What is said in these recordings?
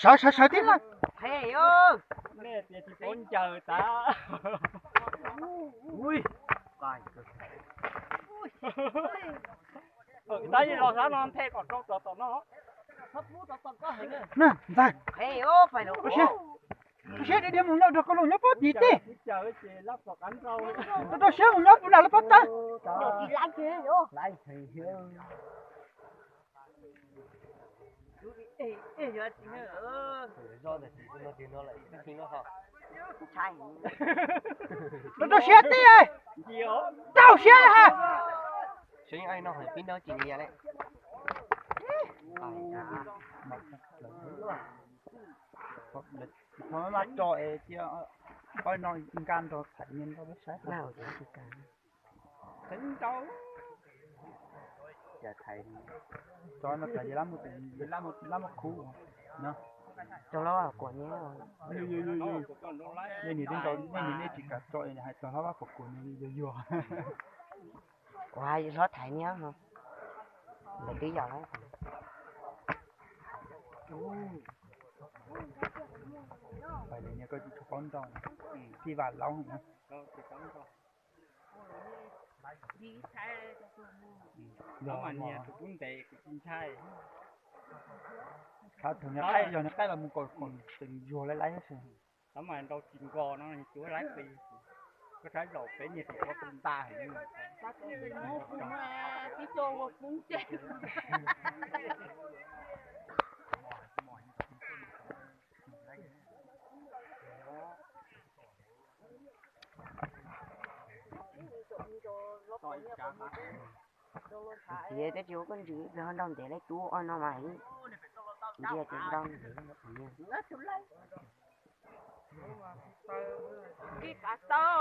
Sawv sawv sawv tib na. Nej tias tsis paub ncaws tas. Tab sis los sab no nthe kom rau rov tom no. Ntxawg, rau siab, rau siab dhia dhia mus nyob nrog koj los nyob pob tim teb. Rau rau siab mus nyob puag nram lawv pob tawb. Rau rau siab tib, rau siab ha. Tsis tso es cia poj no nkag nrog Thaiv niag nrog peb saib. Tso no tas, lab muab khub no. Leej niam, leej niam nej tsis kam tso es hais txog hlob Vaj Pov Kuam no yuag yuag. Ua hlob Thaiv niag, lawv twb yog lawm. Pais lawm niag koj tsis tshua paub nrog, tij Vam Laub na. Yog mas niag tus kub ntev kuv tsis ntshai. Thaum niag qaij, yog niag qaij los mus kom kom tseem yuag laib laib xwb. Tab mas nrau tsis nkos no cuab laib pes, koj saib zaum peb niag tus ua tus nta heev. Tias twb tsis ua koj ntsws, nrog ntev laib tub ua no mas ntsia ces nrau ntev. Peb ab thaum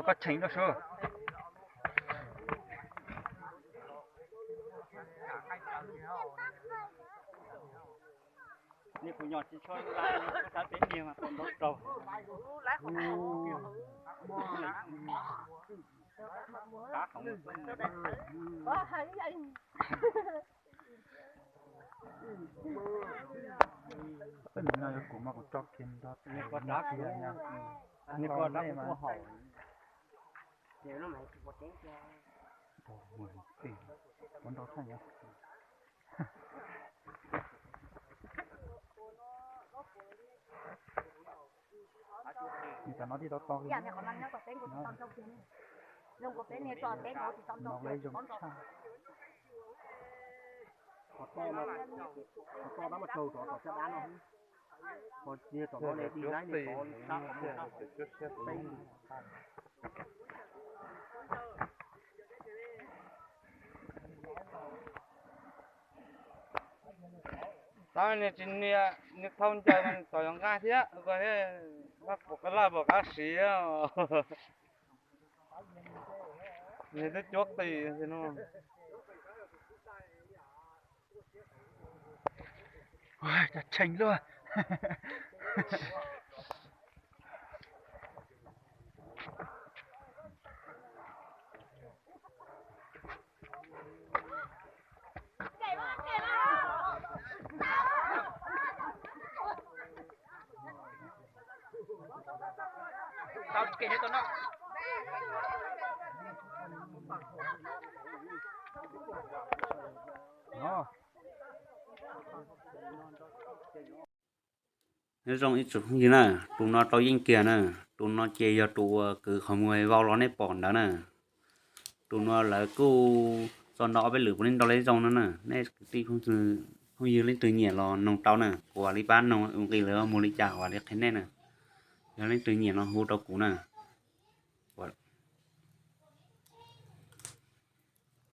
koj tseem rau sub. Ni kuv nyuam tsis tshua laib, kuv xav peb niag mas tau ntaub raug. Peb niag no yog kuv mas kuv tso kiag nrog niag ko rab kuv haum. Ua nrau thaij. Nws tam no tib tau to li. Nws zoo tshaj. Qhov to, qhov to tab mas raug rov tom caj dab no. Qhov tsis tom no ne, tib laib ne, qhov sab qhov muag sab. Tab niag tsis nias, niag thau ncaws mas txawm yog nqaij thiab, Vaj Pov qab laj Pov qab siv. Niag twb cuab qis no. Ua cas tshee luaj. Tau tsis kev nyob tau no. Nyob zoo ib tsoom phooj ywg na, tus no rau yeej kiag na, tus no ces yog tus uas kwv qhov muag vau los nej pom ntawd na. Tus no lawv kuj tso nrau ob peb lwm puav leej nrau lej zoo no na, nej kwv tij phooj ywg leej twg nyiam los noog tau na, kuv vam li pab noog ua nqi lawv muag li cas kuv vam li qhia nej na. Yog leej twg nyiam no hu rau kuv na.